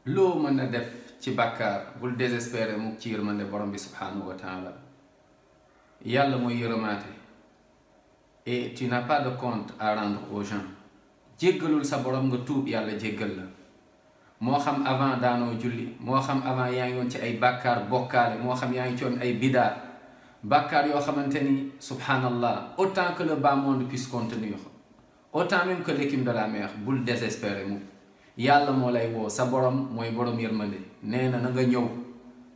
loo mën a def ci bàkkaar bul désespérer mu ci yërmande borom bi subhanahu wa taala. yàlla mooy yërëmaate et tu n'as pas de compte à rendre aux gens. jéggalul sa borom nga tuub yàlla jéggal la, moo xam avant daanoo julli, moo xam avant yaa ngi woon ci ay bàkkaar bokkaale, moo xam yaa ngi ci woon ay bidaa bàkkaar yoo xamante ni subhanallah, autant que le bas monde puisse contenir, autant même que l'écume de la mer, bul désespérer mu. yàlla moo lay woo, sa borom mooy borom yërmande, nee na nga ñëw.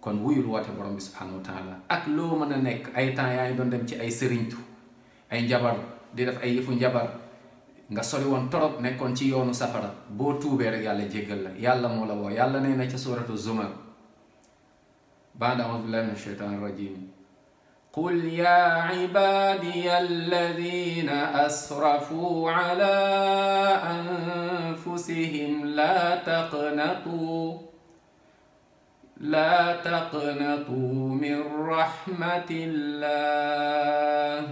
kon wuyul woote borom bi subhanahu wa taala ak loo mën a nekk. ay temps yaa ngi doon dem ci ay sëriñtu, ay njabar, di def ay yëfu njabar, nga sori woon torop, nekkoon ci yoonu safara, boo tuubee rek yàlla jéggal la. yàlla moo la woo. yàlla nee na ca suratu zumar ba'da a'uuzu billahi mina shaytaani rajiim, qul yaa ibaadiya alladina asrafuu ala anfusihim laa taqnatuu min rahmatillah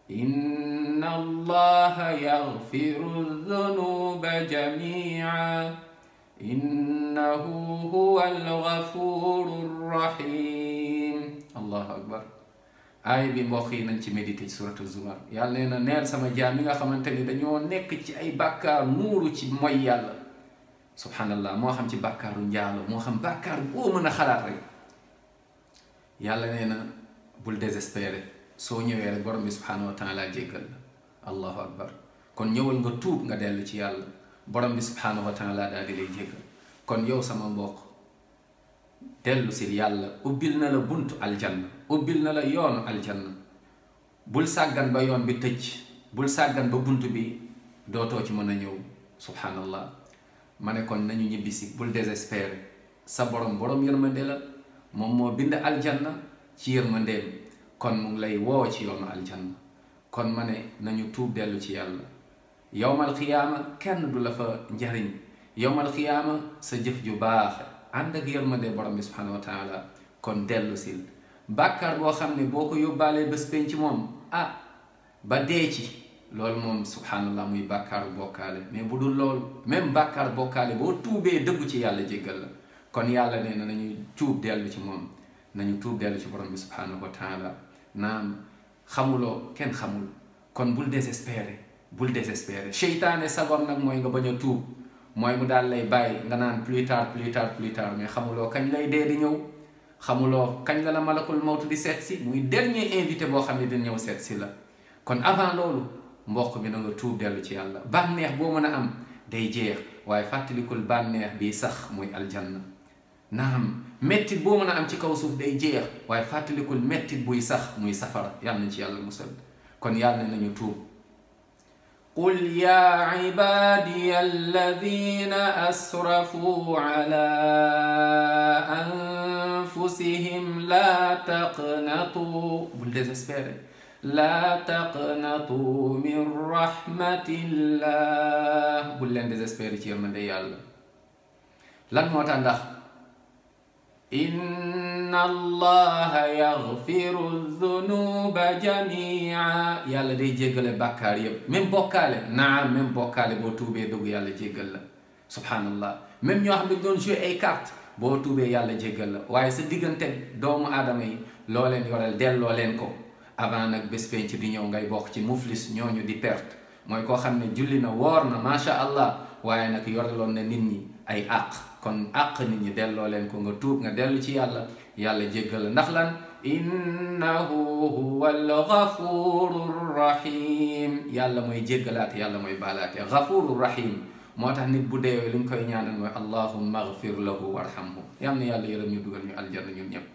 inna allaha yaghfiru dhunuba jamii'an innahu huwal ghafuurur rahiim. allahu akbar. aaya bi mbokk yi nañ ci méditer ci suratu zumar. yàlla nee na neel sama jaam yi nga xamante ni dañoo nekk ci ay bàkkaar nuuru ci mooy yàlla subhanallah, moo xam ci bàkkaaru njaalo, moo xam bàkkaar boo mën a xalaat rek. yàlla nee na bul désespérer, soo ñëwee rek borom bi subhanahu wa taala jéggal la. allahu akbar. kon ñëwal nga tuub, nga dellu ci yàlla, borom bi subhanahu wa taala daal di lay jéggal. kon yow sama mbokk, dellu si yàlla, ubbil na la buntu aljanna, ubbil na la yoonu aljanna. bul sàggan ba yoon bi tëj, bul sàggan ba buntu bi dootoo ci mën a ñëw. subhanallah. ma ne kon nañu ñibbisi, bul désespérer. sa borom yërmande la, moom moo bind aljanna ci yërmandeem, kon mu ngi lay woo ci yoonu aljanna. kon ma ne nañu tuub dellu ci yàlla. yowmal xiyaama kenn du la fa njariñ. yowmal xiyaama sa jëf ju baax ànd ak yërmande borom bi subhanahu wa taala. kon dellu sil bàkkaar boo xam ne boo ko yóbbaalee bés penc moom ba dee ci, loolu moom subhanallah muy bàkkaaru bokkaale. mais bu dul loolu, même bàkkaar bokkaale boo tuubee dëggu ci yàlla jéggal la. kon yàlla nee na nañu tuub dellu ci moom, nañu tuub dellu ci borom bi subhanahu wa taala. naam xamuloo, kenn xamul, kon bul désespérer, bul désespérer. seytaane sagoon nag mooy nga bañ a tuub, mooy mu daal lay bàyyi nga naan plus tard plus tard plus tard, mais xamuloo kañ lay dee di ñëw, xamuloo kañ la malakul mawtu di seet si, muy dernier invité boo xam ne dina ñëw seet si la. kon avant loolu mbokk bi na nga tuub dellu ci yàlla. bànneex boo mën a am day jeex, waaye fàttalikul bànneex bi sax muy aljanna. naam mettit boo mën a am ci kaw suuf day jeex, waaye fàttalikul mettit buy sax muy safara. yàlla nañ ci yàlla musal. kon yàlla nañu tuub. qul yaa ibaadiya alladina asrafuu ala anfusihim laa taqnatuu, bul désespérer, laa taqnatuu min rahmatillah, bul leen désespérer ci yërmande yàlla. lan moo tax? ndax inna allaha yaghfiru dhunuba jamia, yàlla day jéggale bàkkaar yépp, même bokkaale. naam, même bokkaale boo tuubee dugg yàlla jéggal la. subhanallah. même ñoo xam ne doon jouer ay cartes, boo tuubee yàlla jéggal la. waaye sa diggante doomu aadama yi loo leen yoreel delloo leen ko, avant nag bés penc di ñëw ngay bokk ci muflis, ñooñu di perte. mooy koo xam ne julli na, woor na, macha allah, waaye nag yoreloon na nit ñi ay àq. kon àq nit ñi delloo leen ko, nga tuub, nga dellu ci yàlla, yàlla jéggal la. ndax lan? innahu huwal ghafurur rahim. yàlla mooy jéggalaate, yàlla mooy baalaate. ghafurur rahim. moo tax nit bu deewee lu ñu koy ñaanal mooy allahumma ighfir lahu warhamhu. yal na yàlla yërëm ñu, dugal ñu aljanna ñun ñëpp.